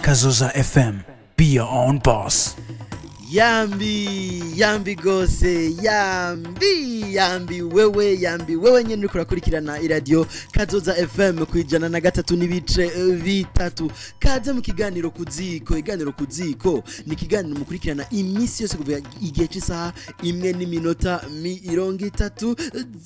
Kazoza FM. Be your own boss. Yambi yambi gose, yambi yambi wewe, yambi wewe nyene uriko urakurikirana iradio Kazoza FM 103.3. Kaze mu kiganiro Kuziko. Iganiro Kuziko ni ikiganiro mukurikirana iminsi yose kuva igihe c'isaha 1:30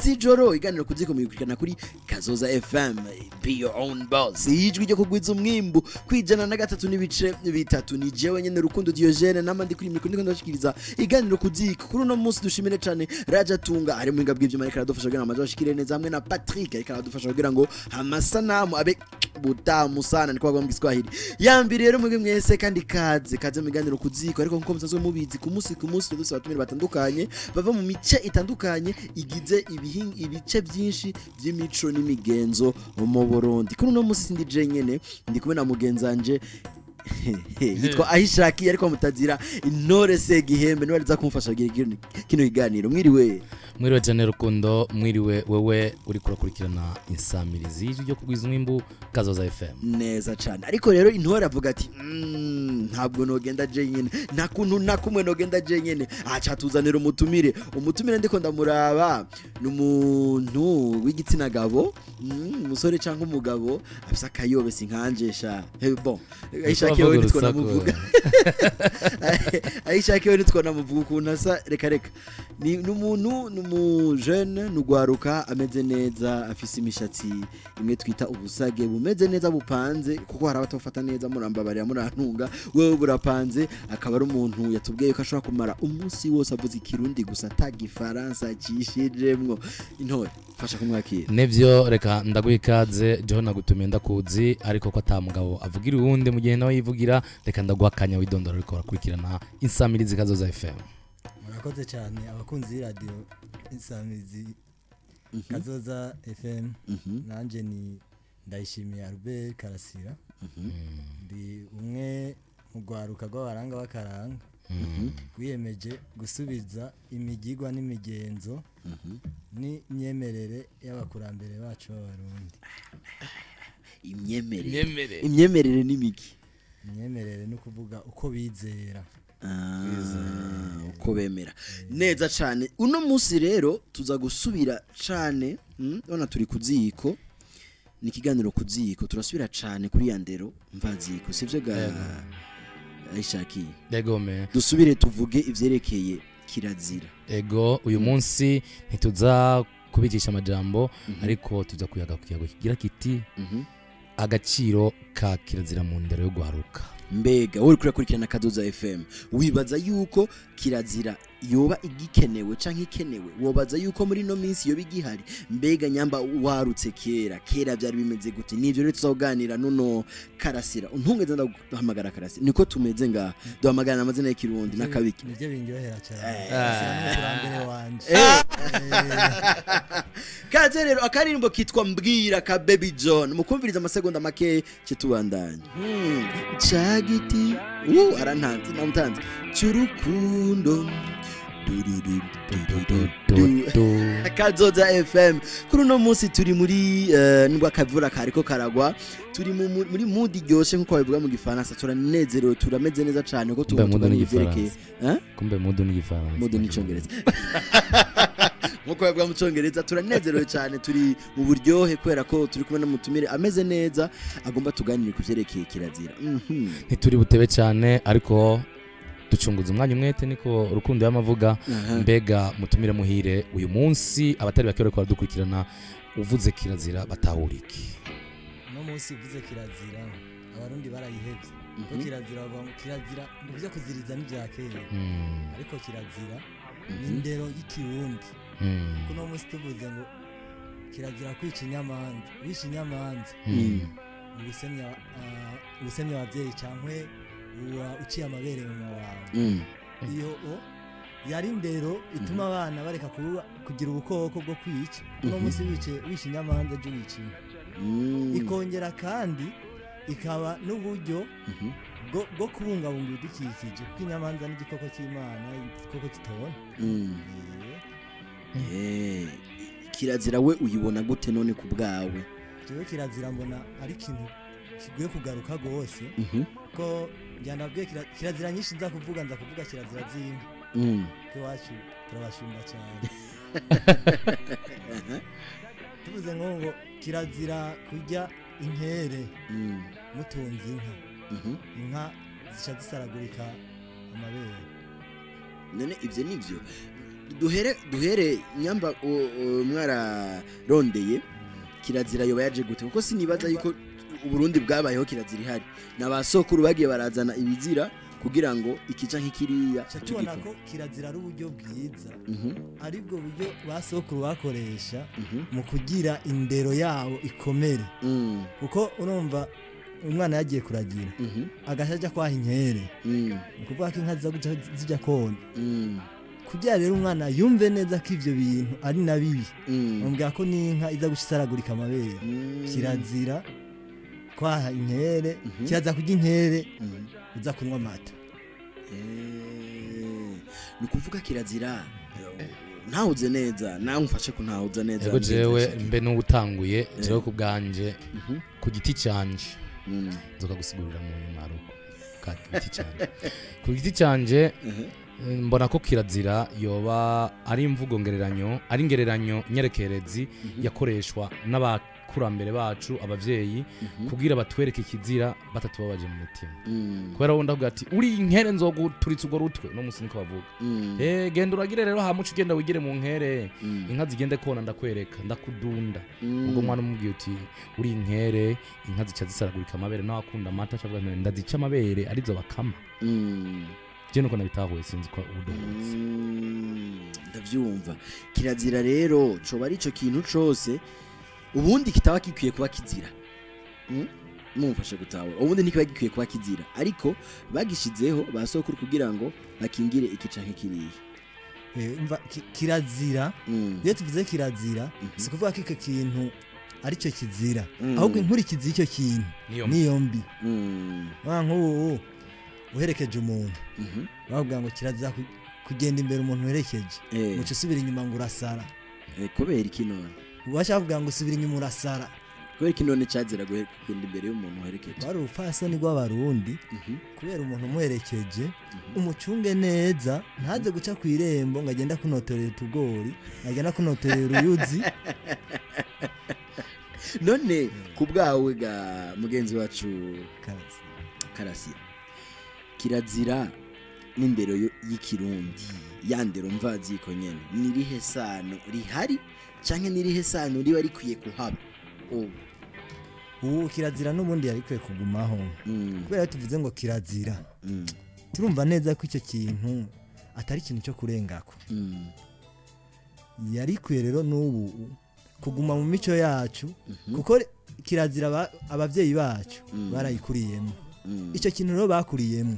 z'ijoro. Iganiro Kuziko mukurikirana kuri Kazoza FM, be your own boss, ijwi ryo kugwiza umwimbu 103.3. Ni jewe nyene Rukundo Diogene namandi kuri mikro ndiko ndashikiriza iganiro Kuziko. Kuri uno munsi dushimire cyane Raja Tunga ari muhinga bw'ivyuma, ariko aradufasha kugira ngo amajwi ashikire neza, hamwe na Patrick ariko aradufasha kugira ngo amasanamu abe butamu sana, niko bavuga mu Giswahili. Yambi rero mwebwe mwese kandi kaze kaze mu iganiro Kuziko. Ariko nkuko musanzwe mubizi, ku munsi ku munsi dufise abatumire batandukanye bava mu mice itandukanye igize ibice byinshi by'imico n'imigenzo mu Burundi. Kuri uno munsi sindi je nyene, ndi kumwe na mugenzanje yitwa Ahishakiye, ariko mutazira Intore Segihembe, niwe ariza kumufasha kugira kino kiganiro. Mwiriwe. Mwiriwe cyane Rukundo, mwiriwe wewe uri kurakurikirana insamirizi y'ijwi ryo kugwiza umwimbu Kazoza FM. Neza cyane. Ariko rero Intore avuga ati ntabwo nogenda je nyene, nta kuntu na kumwe nogenda je nyene, aca tuzanira umutumire. Umutumire ndiko ndamuraba ni umuntu w'igitsina gabo, umusore cyangwa umugabo afise akayobe sinkanje sha. Bon, Ahishakiye wewe nitwo namuvuga, Ahishakiye wewe nitwo namuvuga ukuntu asa, reka reka. Ni umuntu, ni umujene, ni ugwaruka ameze neza, afise imishatsi imwe twita ubusage bumeze neza bupanze, kuko hari abatafata neza, murambabarira murantunga, wewe burapanze. Akaba ari umuntu yatubwiye ko ashobora kumara umunsi wose avuze ikirundi gusa atagifaransa cishijemwo. Intore, fasha kumwakira. Nivyo, reka ndaguha ikaze. Jeho nagutumiye ndakuzi, ariko ko atamugabo avugira uwundi mu gihe nawe yivugira, reka ndaguha akanya widondora ariko urakurikirana insamirizi Kazoza FM. Murakoze cyane abakunzi b'iradio insamirizi Kazoza FM. Nanje ni Ndayishimiye Albert Karasira, ndi umwe mu rwaruka rw'abaranga b'akaranga rwiyemeje gusubiza imigigwa n'imigenzo n'imyemerere y'abakurambere bacu b'Abarundi. Imyemerere, imyemerere n'imigi, imyemerere ni ukuvuga uko bizera, uko bemera. Neza cyane. Uno munsi rero tuza gusubira cyane, urabona turi kuziko, ni ikiganiro Kuziko, turasubira cyane kuri ya ndero mvaziko, sivyo ga Ahishakiye? Yego me. Dusubire tuvuge ivyerekeye kirazira. Ego, uyu munsi ntituza kubicisha amajambo, ariko tuza kuyaga kukiyago kigira kiti agaciro ka kirazira mu ndero yo guharuka. Mbega wowe uriko urakurikirana Kazoza FM, wibaza yuko kirazira yoba igikenewe canke ikenewe? Wobaza yuko muri no minsi yoba igihari? Mbega nyamba warutse kera kera byari bimeze gute? Nivyo rero tuzoganira nuno Karasira. Untungeze ndaguhamagara Karasira, niko tumeze ngaha, duhamagara amazina y'ikirundi n'akabiki. Nivyo binyohera cyane. Karasira n'umukurambere wanje. Kaze rero akaririmbo kitwa Mbwira ka Baby John, mukumviriza amasegonda make citubandanye. Cagiti arantanze namutanze cy'urukundo. Kazoza FM. Kuri uno munsi turi muri nubwo akavura kariko karagwa, turi muri mood iryoshe nkuko babivuga mu Gifaransa, turanezerewe, turameze neza cyane kuko tubona ivyerekeye. Kumbe mood ni Gifaransa, mood ni Icongereza. Nkuko babivuga mu Congereza, turanezerewe cyane, turi mu buryohe kubera ko turi kumwe n'umutumire ameze neza, agomba tuganire ku vyerekeye kirazira. Ntituri butebe cyane, ariko ducunguza umwanya umwete, niko Rukundo yamavuga. Mbega mutumire muhire uyu munsi abatari bake bariko baradukurikirana, uvuze kirazira batahura iki? Uno munsi uvuze kirazira Abarundi barayihevye, kuko kirazira bavuga kirazira ngo kuziriza n'ivya kera, ariko kirazira ni indero y'ikirundi. Kuno munsi tuvuze ngo kirazira kwica inyamanza, wisha inyamanza ubusemya abavyeyi cankwe uciye amabere mu wawe. Iyo yari indero ituma abana bareka kugira ubukoko bwo kwica. Uno munsi wica inyamanza ejo wica inka. Ikongera kandi ikaba n'uburyo bwo kubungabunga ibidukikije, kuko inyamanza ni igikoko cy'Imana, igikoko kitobona. Kirazira we uyibona gute none ku bwawe? Jewe kirazira mbona ari ikintu kigiye kugaruka gose ko njyanabwiye kirazira nyinshi nza kuvuga kirazira z'inka iwacu turabashumba cyane tuvuze ngo kirazira kurya inkere mutunze inka inka zica zisaragurika amabere. None ivyo nivyo duhere nyamba mwararondeye kirazira yoba yaje gute, kuko sinibaza yuko Uburundi bwabayeho kirazira ihari n'abasokuru bagiye barazana ibizira kugira ngo ikica nk'ikiriya. Tubona ko kirazira ari uburyo bwiza, aribwo buryo basokuru bakoresha mu kugira indero yabo ikomere, kuko urumva umwana yagiye kuragira agaca ajya kwaha inkere, ni ukuvuga ko inka ziza zijya kona. Kugira rero umwana yumve neza ko ivyo bintu ari na bibi, bamubwira ko n'inka iza guca isaragurika amabere. Kirazira kwaha inkere, kirazira kurya inkere uza kunywa amata. Ni ukuvuga kirazira ntahuze neza, nawe umfashe kuntahuza neza. Yego jewe mbe n'ubutanguye jewe ku bwanje ku giti canje nzoka gusigurira mu nyuma rugo ka giti canje. Ku giti canje mbona ko kirazira yoba ari imvugo ngereranyo, ari ngereranyo nyerekerezi yakoreshwa n'abakurambere bacu abavyeyi kugira batwereke ikizira batatubabaje mu mutima. Kubera wo ndavuga ati uri inkere nzoguturitsa urwo rutwe, no musi niko bavuga. Genda uragire rero hamuca ugenda wigire mu nkere, inka zigende kona ndakwereka ndakudunda. Ubwo mwana umubwiye uti uri inkere inka zica zisaragurika amabere, nawe akunda amata acavuga nti ndazica amabere arizo bakama. Je nuko nabitahuye sinzi ko ubudohotse. Ndavyumva. Kirazira rero coba ari ico kintu cose ubundi kitaba gikwiye kuba kizira. Mumfashe gutahura. Ubundi ntikiba gikwiye kuba kizira, ariko bagishizeho basokuru kugira ngo bakingire ikica nk'ikiriya. Umva kirazira iyo tuvuze kirazira si kuvuga ko icyo kintu aricyo kizira, ahubwo inkurikizi y'icyo kintu niyo mbi. Nk'ubu uherekeje umuntu bavuga ngo kirazira kugenda imbere umuntu uherekeje, muco usubira inyuma ngo urasara. Kubera iki none? Ubasha kuvuga ngo usubira inyuma urasara. Kubera iki none cazira kugenda imbere y'umuntu uherekeje? Bari urupfasoni rw'abarundi, kubera umuntu umuherekeje umucunge neza ntaze guca ku irembo ngo agenda kunotorera utugori, agenda kunotorera uruyuzi. None ku bwawe ga mugenzi wacu Karasira, kirazira n'indero y'ikirundi ya ndero mvaziko nyene nirihe sano rihari canke nirihe sano riba rikwiye kuhaba ubu? Kirazira n'ubundi yarikwiye kugumaho, kubera tuvuze ngo kirazira turumva neza ko icyo kintu atari ikintu cyo kurengako. Yarikwiye rero n'ubu kuguma mu mico yacu, kuko kirazira abavyeyi bacu barayikuriyemo. Icyo kintu rero bakuriyemo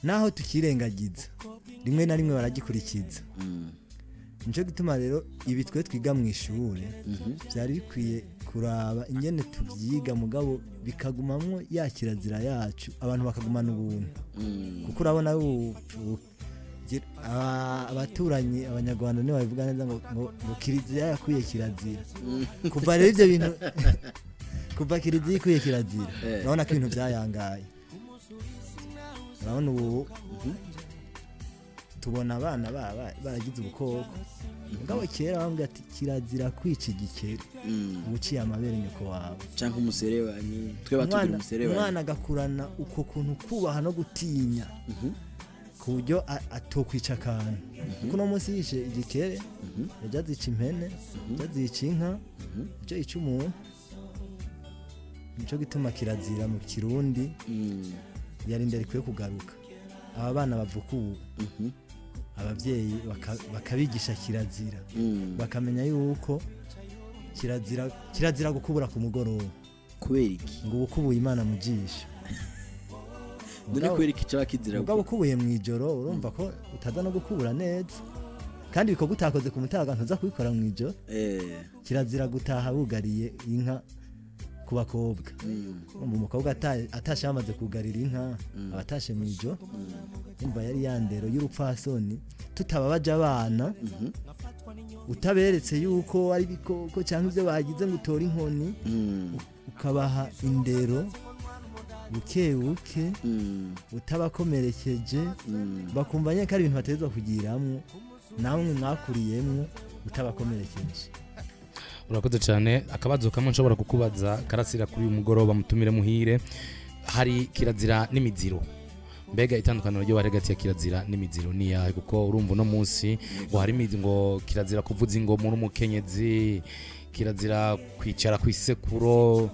naho tukirengagiza rimwe na rimwe baragikurikiza. Nico gituma rero ibi twe twiga mu ishure byari bikwiye kuraba ingene tuvyiga, mugabo bikagumamwo ya kirazira yacu, abantu bakagumana ubuntu. Kuko urabona abaturanyi abanyarwanda nibo babivuga neza ngo kirazira yakwiye kirazira. Kuva rero ivyo bintu kuva kirazira ikwiye kirazira, urabona ko ibintu byayangaye. Urabona ubu tubona abana baragize ubukoko, mugabo kera bambwira ati kirazira kwica igikeri uciye amabere nyoko wawe canke umuserebanyi. Twe batugira umuserebanyi, umwana agakurana uko kuntu kubaha no gutinya ku buryo atokwica akantu. Kuko no munsi yishe igikere yaja zica impene, yaja zica inka, yaja yica umuntu. Nico gituma kirazira mu kirundi yarinda rikwiye kugaruka. Aba bana bavuka ubu abavyeyi bakabigisha kirazira, bakamenya yuko kirazira gukubura ku mugoroba. Kubera iki? Ngo ukubuye Imana mu jisho. None kubera iki caba kizira? Mugabo ukubuye mu ijoro urumva ko utaza no gukubura neza, kandi ibikorwa utakoze ku mutaga ntuza kubikora mu ijoro. Kirazira gutaha bugariye inka ku bakobwa. Umukobwa atashe amaze kugarira inka abatashe mu ijoro, umva yari yandero y'urupfasoni. Tutababaje abana, utaberetse yuko ari bikoko cyangwa ibyo bagize ngo utore inkoni, ukabaha indero Buke buke utabakomerekeje, bakumva nyine ko ari ibintu bategerezwa kugiramwo, namwe mwakuriyemwo utabakomerekeje. Urakoze cyane. Akabazo kamwe nshobora kukubaza Karasira kuri uyu mugoroba, mutumire muhire, hari kirazira n'imiziro. Mbega itandukaniro ryo hagati ya kirazira n'imiziro ni yahe? Kuko urumva uno munsi ngo hari imizi, ngo kirazira kuvuza ingoma uri umukenyezi, kirazira kwicara ku isekuro,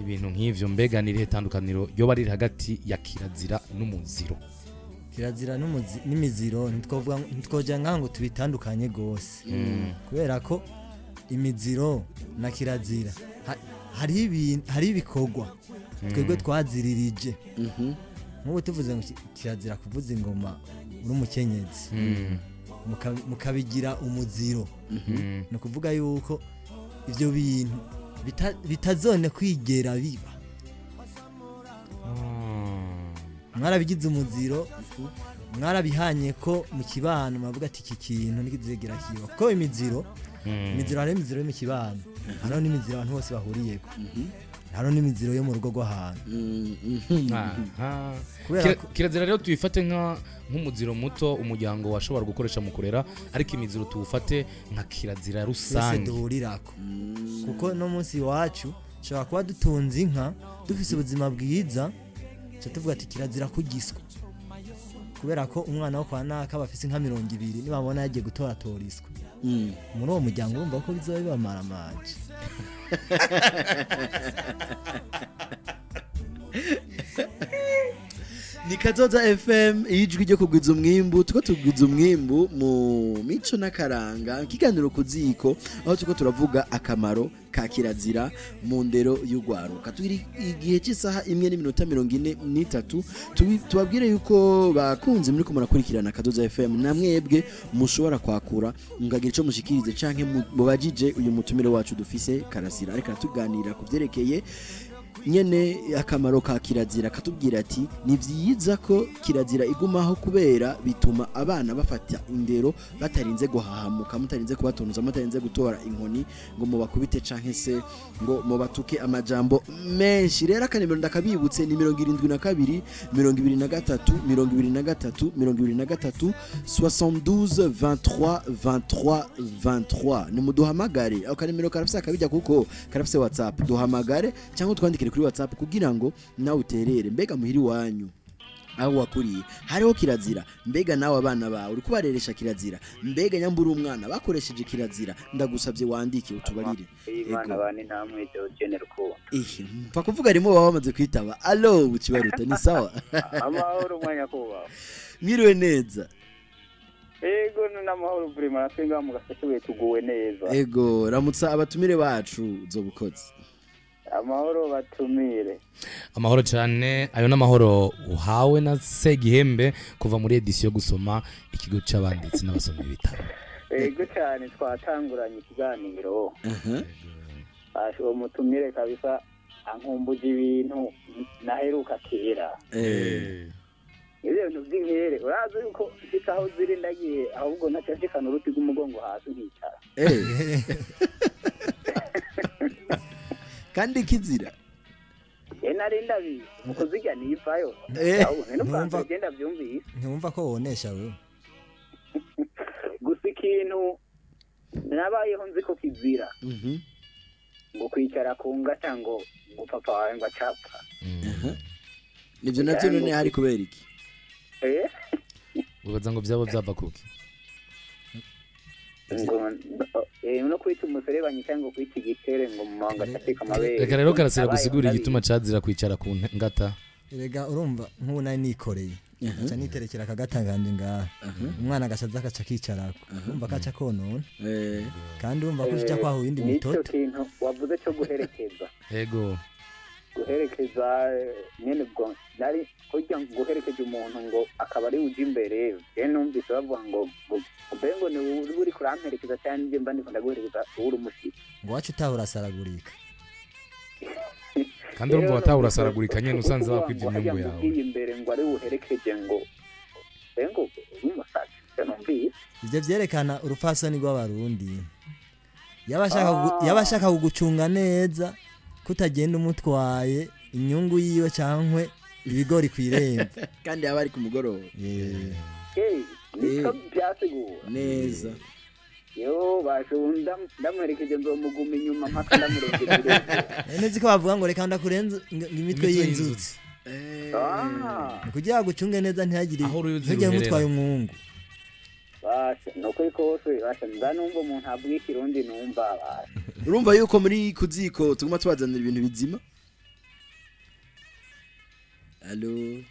ibintu nk'ivyo. Mbega ni irihe tandukaniro ryoba riri hagati ya kirazira n'umuziro? Kirazira n'imiziro ntitwovuga, ntitwoja ngaho ngo tubitandukanye gose, kubera ko imiziro na kirazira hariho ibintu, hariho ibikorwa twebwe twaziririje. Nk'ubu tuvuze ngo kirazira kuvuza ingoma uri umukenyezi, mukabigira umuziro, ni ukuvuga yuko ivyo bintu bitazone kwigera biba. Mwarabigize umuziro, mwarabihanye ko mu kibano mwavuga ati iki kintu ntikizigera kiba. Kuko imiziro hariho imiziro yo mu kibano, hariho n'imiziro abantu bose bahuriyeko, hariho n'imiziro yo mu rugo rw'ahantu. Kubera Kirazira rero tuyifate nk'umuziro muto umuryango washobora gukoresha mu kurera, ariko imiziro tuwufate nka kirazira twese rusange duhurirako. Kuko no munsi iwacu dushobora kuba dutunze inka, dufise ubuzima bwiza, tuca tuvuga ati kirazira kugiswa, kubera ko umwana wo kwa naka aba afise inka 20, nibabona yagiye gutoratora iswa muri uwo muryango, urumva ko bizoba bibamaramaje. Ni Kazoza FM, ijwi ryo kugwiza umwimbu. Tuko tugwiza umwimbu mu mico n'akaranga, ikiganiro ku ziko, aho tuko turavuga akamaro ka kirazira mu ndero y'urwaruka. Turi igihe cy'isaha 1:43. Tubabwire yuko bakunze muri ko murakurikirana Kazoza FM, namwebwe mushobora kwakura mukagira ico mushikirize canke mubajije uyu mutumire wacu dufise Karasira, ariko aratuganira ku vyerekeye nyene akamaro ka kirazira, akatubwira ati ni vyiza ko kirazira igumaho kubera bituma abana bafata indero batarinze guhahamuka, mutarinze kubatonuza, mutarinze gutora inkoni ngo mubakubite canke se ngo mubatuke amajambo menshi. Rero akanimero ndakabibutse ni 72 23 23 23 72 23 23 23. Nimuduhamagare, ako kanimero karafise akabijya kuko karafise WhatsApp. Duhamagare cyangwa twandikire kuri WhatsApp kugira ngo nawe uterere. Mbega muhiri wanyu aho wakuriye hariho kirazira? Mbega nawe abana bawe uri kubareresha kirazira? Mbega nyambura umwana bakoresheje kirazira? Ndagusabye wandike utubarire. Imana bane namwe Diogene Rukundo. Ihe mpfa kuvuga rimwe baba bamaze kwitaba. Allo Bukibaruta, ni sawa? Amahoro mwanya kubaho. Mwiriwe neza. Ego n'amahoro vraiment, natwe mu gaseke tuguwe neza. Ego, ramutsa abatumire bacu uzobukoze. Amahoro batumire. Amahoro cyane. Ayo n'amahoro uhawe na Segihembe kuva muri edisiyo gusoma ikigo c'abanditsi n'abasomyi b'ibitabo. Ego cyane, twatanguranye ikiganiro. Basho mutumire kabisa ankumbuje ibintu naheruka kera. Ibyo bintu by'inkere urazi yuko mfite aho ziri ndagiye, ahubwo ntacashikana uruti rw'umugongo hasi nkicara. Kandi kizira nari ndabizi mu kuzirya nivayo. Ahubwo ngenda byumvise. Ntiwumva ko wonesha wewe. Gusa ikintu nabayeho nzi ko kizira, ngo kwicara ku ngata ngo papa wawe ngo acapfa. Nivyo navyo none hari kubera iki? Ubaza ngo byabo byava kuki? Ngo no kwita umuserebanyi cyangwa kwita igitere ngo mumanga atacika amabere. Reka rero Karasira gusigura igituma cazira kwicara ku ngata. Erega urumva nk'ubu nari nikoreye, aca niterekera akagatanganje ngaha, umwana agacaza akaca kicarako, urumva kaca konona. Kandi urumva ko uja kwaho yindi mitoto. Nico kintu wavuze cyo guherekeza. Ego guherekeza nyene bwo nari kujya guherekeje umuntu ngo akaba ari uje imbere, je numvise bavuga ngo bengo ni uri kuramperekeza cyane nje mba ndiko ndaguherekeza uri umushitsi, ngo wacu utahura saragurika. Kandi urumva watahura saragurika nyene usanze bakwivye imyungu yawe. Imbere ngo ari uherekeje ngo bengo umusazi numvise. Ivyo vyerekana urupfasoni rw'abarundi. Yabashaka kugucunga neza kutagenda umutwaye inyungu yiwe cankwe ibigori kwirembo kandi yaba ari ku mugoroba. Niko byasigura neza. Yo basho ndamuherekeje nzomuguma inyuma mpaka ndamurengeje. Nezi ko bavuga ngo reka ndakurenza imitwe y'inzuzi. Kugira gucunge neza ntihagire ntujye mutwaye umwungu. Basha nokuri kose basha ndanumva umuntu avuga ikirundi numva basha. Urumva yuko muri kuziko tuguma tubazanira ibintu bizima. Allo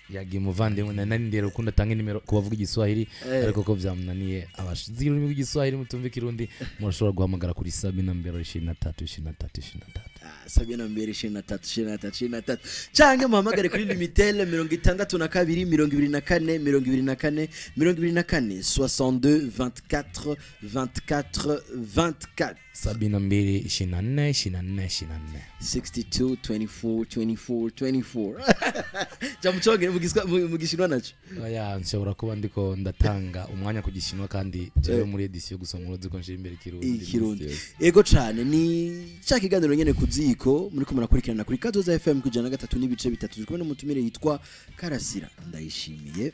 yagiye muvandimwe na nari ukunda atanga nimero kubavuga igiswahili ariko ko vyamunaniye abashizi ururimi rw'igiswahili mutumva ikirundi murashobora guhamagara kuri 72 23 23 23 72 23 23 canke muhamagare kuri Lumitel 62 24 24 24 62 24 24 24 72 24 24 24 62 24 24 24. Jamucoge mu gishinwa naco. Oya nshobora kuba ndiko ndatanga umwanya ku gishinwa kandi jewe muri edition gusa murozi ko nshira imbere ikirundi. Ego cane ni ca kiganiro nyene kuziko muri ko murakurikirana kuri Kazoza FM kujana 3.3 turi kumwe n'umutumire yitwa Karasira Ndayishimiye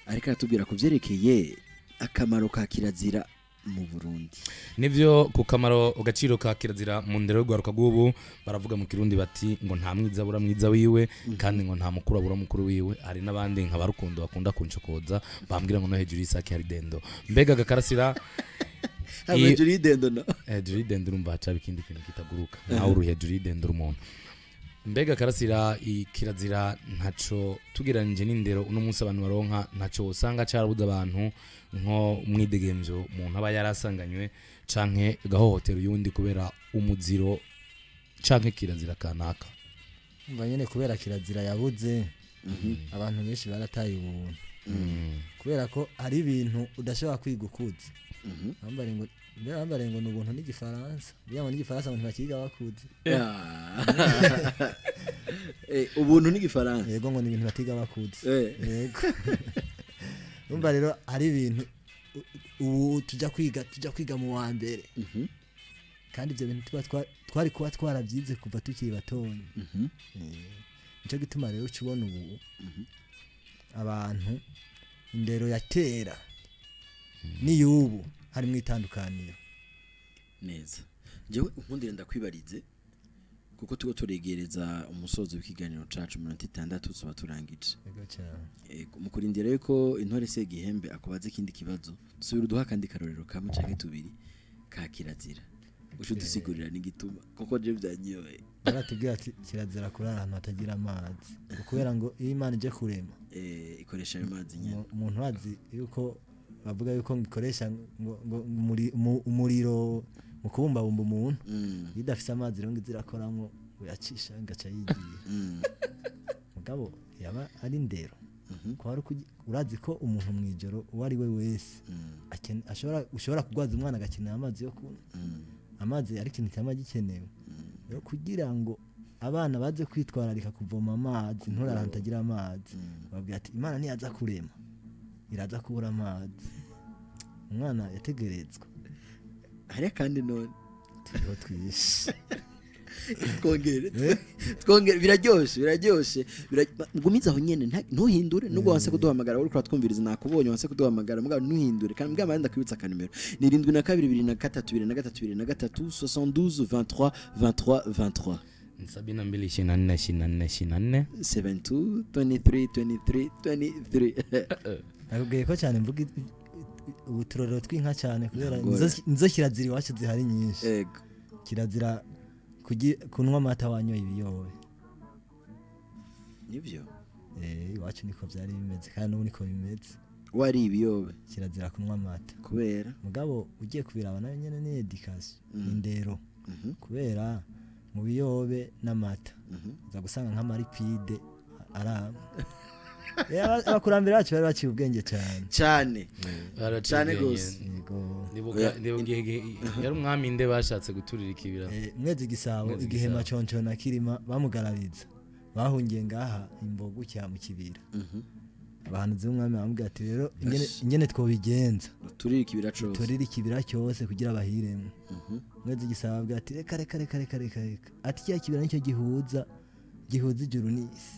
ariko aratubwira ku vyerekeye akamaro ka kirazira mu Burundi. Nivyo ku kamaro agaciro ka kirazira mu ndero y'urwaruka rw'ubu baravuga mu kirundi bati ngo nta mwiza abura mwiza wiwe kandi ngo nta mukuru abura mukuru wiwe. Hari n'abandi nka barukundo bakunda kuncokoza bambwira ngo no hejuru y'isaki hari dendo. Mbega Gakarasira hejuru y'idendo no hejuru y'idendo urumva haca ikindi kintu kitaguruka nawe uri hejuru y'idendo umuntu. Mbega Karasira ikirazira ntaco tugeranije n'indero uno munsi abantu baronka ntaco usanga carabuze abantu nko umwidegemvyo umuntu aba yarasanganywe canke gahohotera uyundi kubera umuziro canke kirazira kanaka. Umva nyene kubera kirazira yabuze abantu benshi barataye ubuntu kubera ko hari ibintu udashobora kwiga ukuze. Bambare ngo nubuntu n'igifaransa bya ngo n'igifaransa abantu bakiga bakuze. Ubuntu n'igifaransa yego ngo ni ibintu batiga bakuze. Yego umva rero hari ibintu ubu tujya kwiga mu wa mbere kandi ibyo bintu tuba twari kuba twarabyize kuva tukiri batonya. Nico gituma rero ukibona ubu abantu indero ya kera n'iyubu harimo itandukaniro neza. Jewe unkundire ndakwibarize kuko tugo turegereza umusozo w'ikiganiro cacu 60 tuzoba turangije. Yego cyane. Mu kurindira yuko intore se gihembe akubaze ikindi kibazo dusubira uduha kandi karorero kamwe canke tubiri ka kirazira ucu dusigurira n'igituma kuko je byanyoye. Baratubwira ati kirazira kurara ahantu hatagira amazi kubera ngo iyo Imana ije kurema ikoresha ayo mazi nyene. Umuntu azi yuko bavuga yuko ngikoresha ngo umuriro mu kubumbabumba umuntu idafise amazi rero ngizirakoramwo uyacisha ngaca yigiye. Mugabo yaba ari ndero ko ari urazi ko umuntu mwijoro uwo ari we wese ashobora ushobora kugwaza umwana agakenera amazi yo kunywa. Amazi ari ikintu cyama gikenewe rero kugira ngo abana baze kwitwararika kuvoma amazi nturara hatagira amazi. Babwira ati Imana ntiyaza kurema iraza kubura amazi. Umwana yategerezwa hari kandi none turiho twishe twongere biraryoshe ngumiza aho nyene ntuhindure nubwo wanse kuduhamagara uri kuratwumviriza nakubonye wanse kuduhamagara mugabo ntuhindure kandi mugabo ndakwibutsa akanimero ni 72 23 23 23 72 23 23 23 72 24 24 24 72 23 23 23. Nakubwiye ko cyane mvuga uturorero tw'inka cyane kubera nizo kirazira iwacu zihari nyinshi. Yego kirazira kunywa amata wanyoye ibiyobe. Nivyo iwacu niko byari bimeze kandi n'ubu niko bimeze. Wari ibiyobe kirazira kunywa amata kubera mugabo ugiye kubiraba nayo nyene ni education indero kubera mu biyobe n'amata uza gusanga nk'amaripide arama. Abakurambere bacu bari baciye ubwenge cyane cyane cyane gose. Ndibuka yari umwami nde bashatse guturira ikibira Mwezi Gisabo igihe Maconco na Kirima bamugarariza bahungiye ngaha imbogo cya mu kibira. Abahanuzi b'umwami bamubwira ati rero ingene twobigenza turire ikibira cyose kugira bahiremo. Mwezi Gisabo abwira ati reka reka reka reka reka reka, ati kiriya kibira nicyo gihuza ijuru n'isi.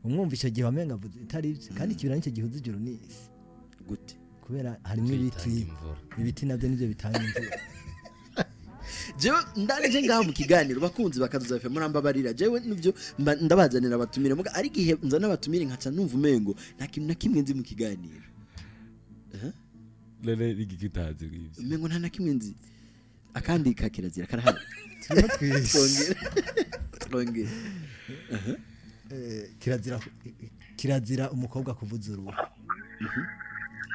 Umwumva icyo gihe wamenga avuze itari ibyo, kandi ikibira nicyo gihuza ijuru n'isi. Gute? Kubera harimo ibiti, ibiti nabyo nibyo bitanga imvura. Jewe ndanje ngaho mu kiganiro bakunzi bakaduza FM murambabarira, jewe nivyo ndabazanira abatumire muga ari gihe nzana abatumire nkaca numva umengo nta kintu na kimwe nzi mu kiganiro. Lele igikitazi ibyo umengo nta na kimwe nzi. Akandi ka kirazira karahari. Twongere. Kirazira umukobwa kuvuza uruhu.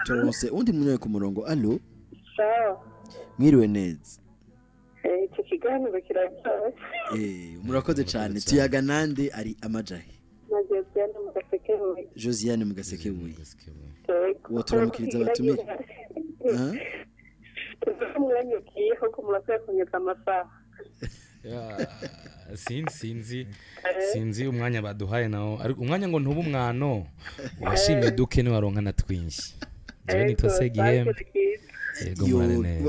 Turonse undi munye ku murongo. Allo. Sawa. Mwiriwe neza. Iki kiganiro kiraryoshye. Murakoze cyane. Tuyaga nande ari amajahe? Na Josiane Mugasekebuye. Josiane Mugasekebuye. Uwo turamukiriza abatumire. Umwanya ugiye ko murakwiye kongeza amasaha. Sinzi umwanya baduhaye nawo, ariko umwanya ngo ntuba umwano washimye duke ni waronka na twinshi. Jewe nitwa Segihembe.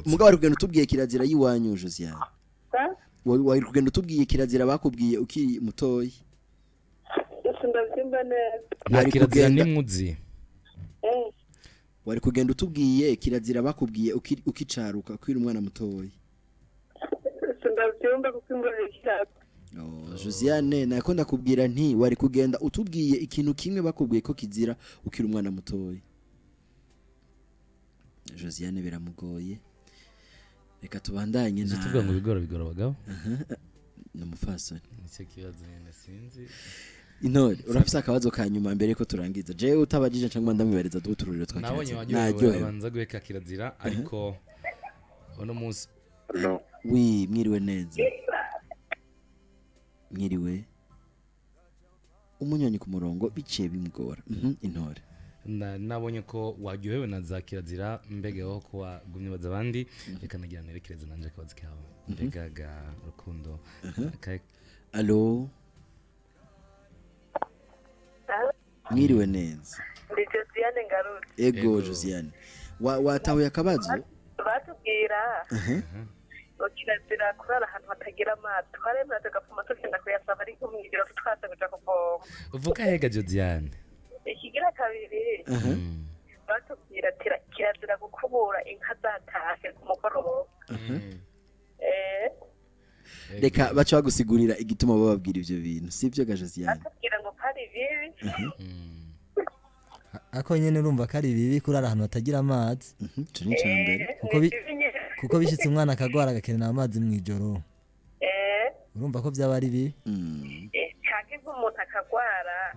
Mugabo ari kugenda utubwiye kirazira yiwanyu Josiane. Wari kugenda utubwiye kirazira bakubwiye ukiri mutoyi. Ndabyumva neza. Nta kirazira nimwuzi. Wari kugenda utubwiye kirazira bakubwiye ukicaruka ukiri umwana mutoyi. Ndabyumva kuko imvura irashaka. Josiane nako ndakubwira nti wari kugenda utubwiye ikintu kimwe bakubwiye ko kizira ukiri umwana mutoyi. Josiane biramugoye. Reka tubandanye na tuvuga ngo bigora bigora abagabo. Ni umufasoni. Nicyo kibazo nyene sinzi. Intore urafise akabazo ka nyuma mbere ko turangiza. Jewe utabajije cyangwa ndamwibareza dutururiro twakira. Nabonye wagiye abanza guheka kirazira ariko ono munsi. Oui, mwiriwe neza. Mwiriwe. Umunyonyi ku murongo biciye bimugora. Intore. Nabonye ko waryohewe na za kirazira mbega ho ko wagumye baza abandi, reka nagira nerekereza nanje akabazo kawe. Mbega ga Rukundo. Allo. Mwiriwe neza. Ndi Josiane Ngarutse. Ego Josiane. Watahuye akabazo? Batubwira. Kirazira kurara ahantu hatagira amazi. Twaremera tugapfuma tugenda kuyasaba ariko mw'ijoro twaza kuja kuvoma. Uvuka hega Josiane? Ikigira kabiri. Batubwira ati kirazira gukubura inka zatashe ku mugoroba. Reka baca bagusigurira igituma bababwira ivyo bintu. Sivyo ga Josiane? Batubwira ngo kari bibi. Ako nyene urumva kari bibi kurara ahantu hatagira amazi. Ico ni icambere. Kuko bishitse umwana akagwara agakenera amazi mw'ijoro. Urumva ko byaba ari bibi. Canke nk'umuntu akagwara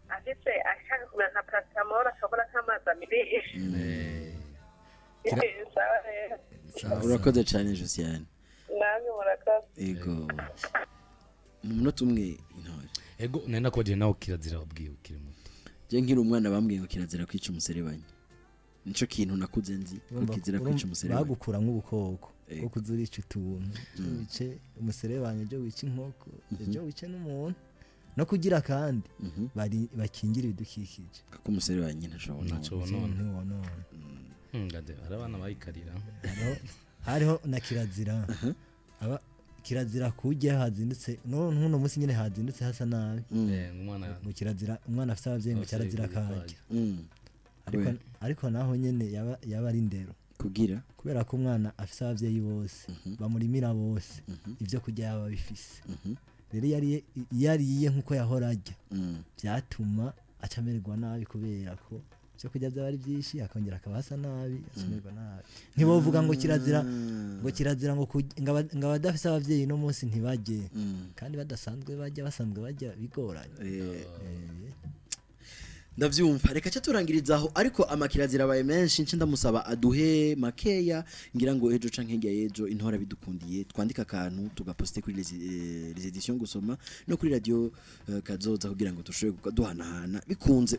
afise ashaka kumera nka paracetamol akabona nk'amazi amirisha. Urakoze cyane Josiane. Namwe murakoze. Ego. Mu munota umwe Intore. Ego nari nakubagiye nawe kirazira wabwiye ukiri muto. Je nkiri umwana bambwiye ngo kirazira kwica umuserebanyi. Nico kintu nakuze nzi ko kizira kwica umuserebanyi. Bagukura nk'ubukoko bwo kuzurica utuntu, wice umuserebanyi, ejo wice inkoko, ejo wice n'umuntu. No kugira kandi bari bakingira ibidukikije. Kuko umuserebanyi ntashobora none. Ngade hari abana bayikarira. Hariho na kirazira. Aba kirazira kujya hazindutse none munsi nyine hazindutse hasa nabi. Umwana mu kirazira umwana afite abavyeyi ngo kirazira kajya. Ariko naho nyene yaba ari ndero kugira kubera ko umwana afise abavyeyi bose bamurimira bose ivyo kurya yaba bifise. Rero yariye nkuko yahora arya byatuma acamererwa nabi kubera ko ivyo kurya byaba ari byinshi akongera akaba hasa nabi acamererwa nabi. Ntibovuga ngo kirazira ngo kirazira ngo abadafise abavyeyi no munsi ntibajye kandi badasanzwe bajya basanzwe bajya bigoranye. Ndavyumva reka cyo turangirizaho ariko amakirazira abaye menshi nce ndamusaba aduhe makeya ngira ngo ejo canke hirya y'ejo Intora bidukundiye twandika akantu tugaposte kuri les éditions gusoma no kuri radio Kazoza kugira ngo dushobore duhanahana bikunze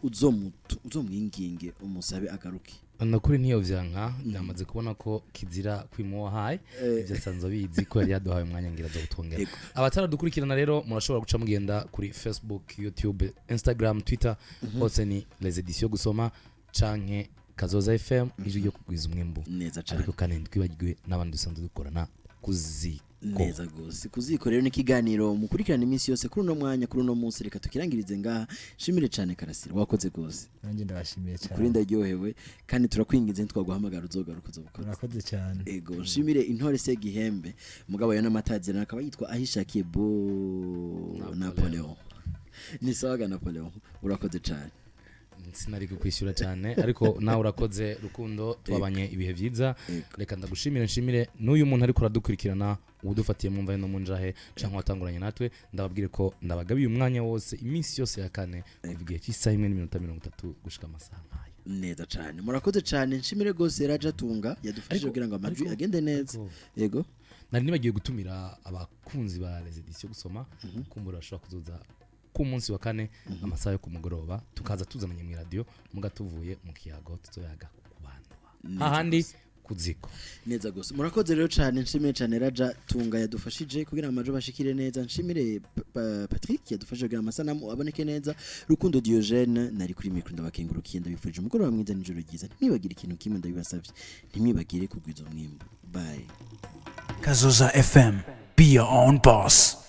uzomwinginge umusabe agaruke. Nukuri ntiyo vyanka, ndamaze kubona ko kizira kwimuwa hayi ibyo asanzwe abizi ko yari yaduhaye umwanya ngira aza kutwongera. Abataradukurikirana rero murashobora guca mugenda kuri Facebook, YouTube, Instagram, Twitter, hose ni Les Editions Gusoma canke Kazoza FM, ijwi ryo kugwiza umwimbu. Neza cyane. Ariko kandi ntitwibagiwe n'abandi dusanzwe dukorana kuziko. Neza gose. Kuziko rero ni ikiganiro mukurikirana iminsi yose kuri uno mwanya, kuri uno munsi. Reka tukirangirize ngaha. Shimire cyane Karasira, wakoze gose. Nanjye ndabashimiye cyane. Kuri ndaryohewe kandi turakwinginze, ntitwaguhamagara uzogaruka uzobukoze. Murakoze cyane. Ego, nshimire intore Segihembe, mugabo yo n'amatazira akaba yitwa Ahishakiye Bo Napoleon. Ni sawaga Napoleon, urakoze cyane. Sinari kukwishyura cyane, ariko nawe urakoze Rukundo, twabanye ibihe byiza. Reka ndagushimire, nshimire n'uyu muntu ariko uradukurikirana, udufatiye mu mva no mu njahe cyangwa watanguranye natwe. Ndababwire ko ndabagabiye umwanya wose iminsi yose ya kane kuva igihe cy'isaha 1:30 gushika amasaha nk'aya. Neza cyane, murakoze cyane. Nshimire gose Raja Tunga yadufashije kugira ngo amajwi agende neza. Yego, nari nibagiye gutumira abakunzi ba Les Editions Gusoma, kumbura bashobora kuzoza ku munsi wa kane amasaha yo kumugoroba, tukaza tuzananye mu radio muga tuvuye mu kiyago tuzoyaga ku bantu hahandi kuziko. Neza gose, murakoze rero cyane. Nshimire cyane Raja Tunga yadufashije kugira amajo bashikire neza. Nshimire Patrick yadufashije kugira amasanamu aboneke neza. Rukundo Diogene nari kuri mikro, ndabakengurukiye, ndabifurije umugoroba mwiza n'ijoro ryiza. Ntimwibagire ikintu kimwe, ndabibasavye, ntimwibagire kugwiza umwimbu. Bye. Kazoza FM, be your own boss.